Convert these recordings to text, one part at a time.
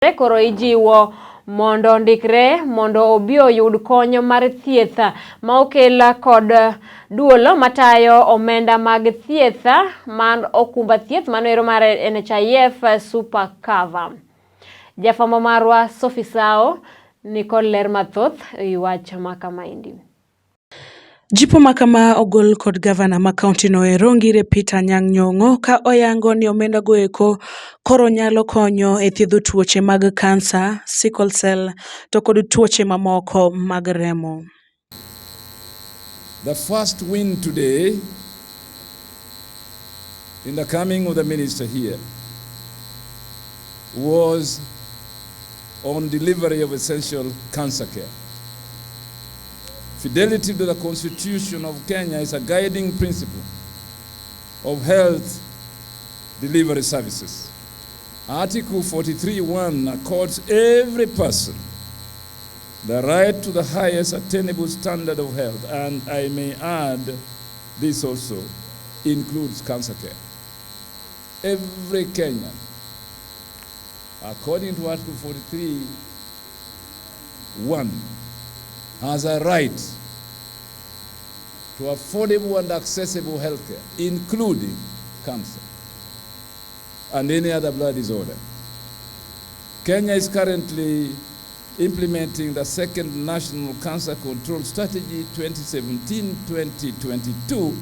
Koro ijiwo mondo ondikre mondo obi oyud kony mar thieth ma okel kod duol matayo omenda mag thieth mar okumba thieth mano ero mar NHIF Super Cover. Jafwambo marwa Sophie Sao nikod ler mathoth e wach ma kamaendi. Jipo ma kama ogol kod gavana ma kaunti no ero Ngire Peter Anyang' Nyong'o ka oyango ni omenda go eko koro nyalo konyo e thiedho tuoche mag kansa, sickle cell to kod tuoche mamoko mag remo. The first win today in the coming of the minister here was on delivery of essential cancer care. Fidelity to the Constitution of Kenya is a guiding principle of health delivery services. Article 43.1 accords every person the right to the highest attainable standard of health, and I may add, this also includes cancer care. Every Kenyan, according to Article 43.1, has a right to affordable and accessible health care, including cancer and any other blood disorder. Kenya is currently implementing the second National Cancer Control Strategy 2017-2022,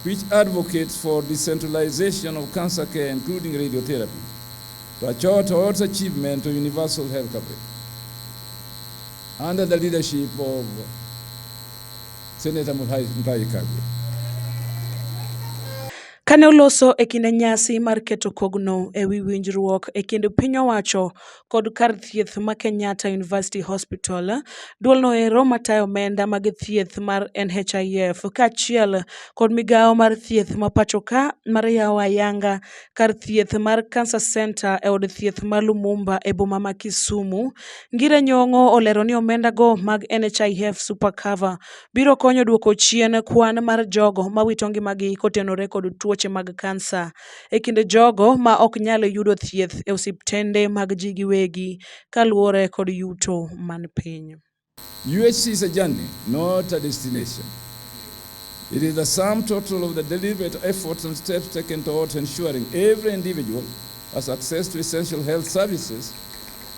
which advocates for decentralization of cancer care, including radiotherapy, to achieve towards achievement of universal health coverage. Under the leadership of Senator Mutahi Kagwe. Kane oloso e kinde nyasi mar keto kogno e wi winjruok e kind piny owacho kod kar thieth ma Kenyatta University Hospital, duolno ero matayo omenda mag thieth mar NHIF kaachiel kod migawo mar thieth ma pachoka mar yawo ayanga kar thieth mar Cancer Center e od thieth ma Lumumba e boma ma Kisumu, Ngire Nyong'o olero ni omenda go mag NHIF Super Cover biro konyo duoko chien kwan mar jogo mawito ngimagi kotenore kod tuoche mag kansa e kind jogo ma ok nyal yudo thieth e osiptende mag ji giwegi kaluwore kod yuto man piny. UHC is a journey, not a destination. It is the sum total of the deliberate efforts and steps taken towards ensuring every individual has access to essential health services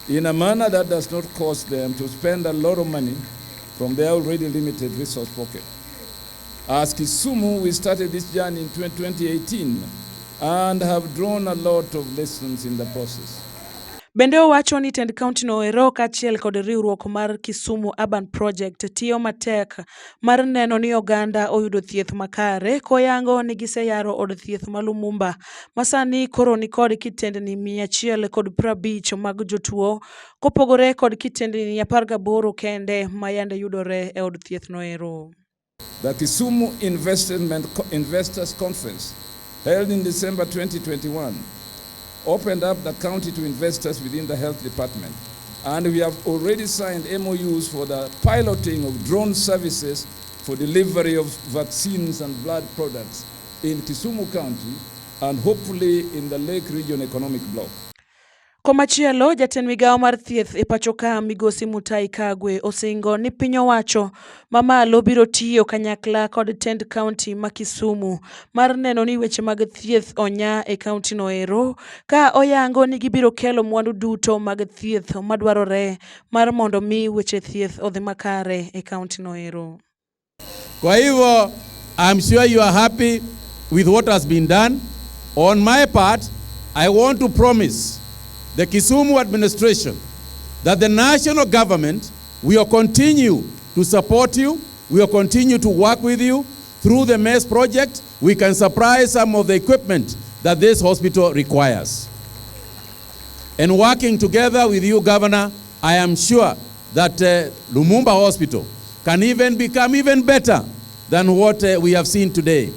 in a manner that does not cause them to spend a lot of money from their already limited resource pocket. As Kisumu, we started this journey in 2018 and have drawn a lot of lessons in the process. Bende owacho ni tend kaunti no ero kaachiel kod riwruok mar Kisumu Urban Project tiyo matek mar neno ni oganda oyudo thieth makare koyango ni giseyaro od thieth ma Lumumba ma sani koro nikod kitendni 150 mag jotuo kopogore kod kitendni 18 kende ma yande yudore e od thieth no ero. The Kisumu Investors Conference, held in December 2021, opened up the county to investors within the health department. And we have already signed MOUs for the piloting of drone services for delivery of vaccines and blood products in Kisumu County and hopefully in the Lake Region Economic Bloc. Komachielo, jatend migawo mar thieth e pacho ka migosi Mutahi Kagwe osingo ni piny owacho mamalo biro tiyo kanyakla kod tend kaunti ma Kisumu mar neno ni weche mag thieth onya e kaunti no ero ka oyango ni gibiro kelo mwandu duto mag thieth madwarore mar mondo mi weche thieth odhi makare e kaunti no ero. Kwa hivyo I'm sure you are happy with what has been done. On my part, I want to promise the Kisumu administration that the national government will continue to support you, we will continue to work with you. Through the MES project, we can supply some of the equipment that this hospital requires. And working together with you, Governor, I am sure that Lumumba Hospital can even become even better than what we have seen today.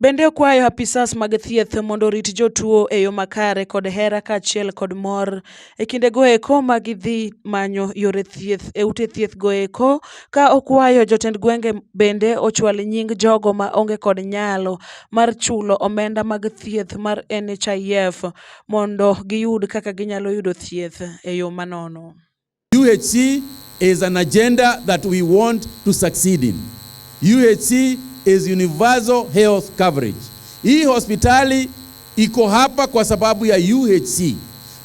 Bende okwayo apisas mag thieth mondo orit jotuo e yo makare kod hera kaachiel kod mor e kindego eko ma gidhi manyo yore thieth e ute thieth go eko ka okwayo jotend gwenge bende ochwal nying jogo ma onge kod nyalo mar chulo omenda mag thieth mar NHIF mondo giyud kaka ginyalo yudo thieth e yo manono. UHC is an agenda that we want to succeed in. UHC is universal health coverage. Hii hospitali iko hapa kwa sababu ya UHC.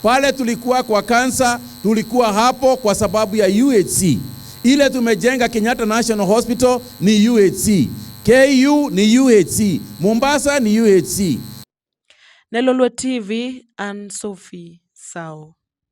Pale tulikuwa kwa kansa, tulikuwa hapo kwa sababu ya UHC. Ile tumejenga Kenyatta National Hospital ni UHC. KU ni UHC. Mombasa ni UHC. Ne Lolwe TV, Ann Sophie Sao.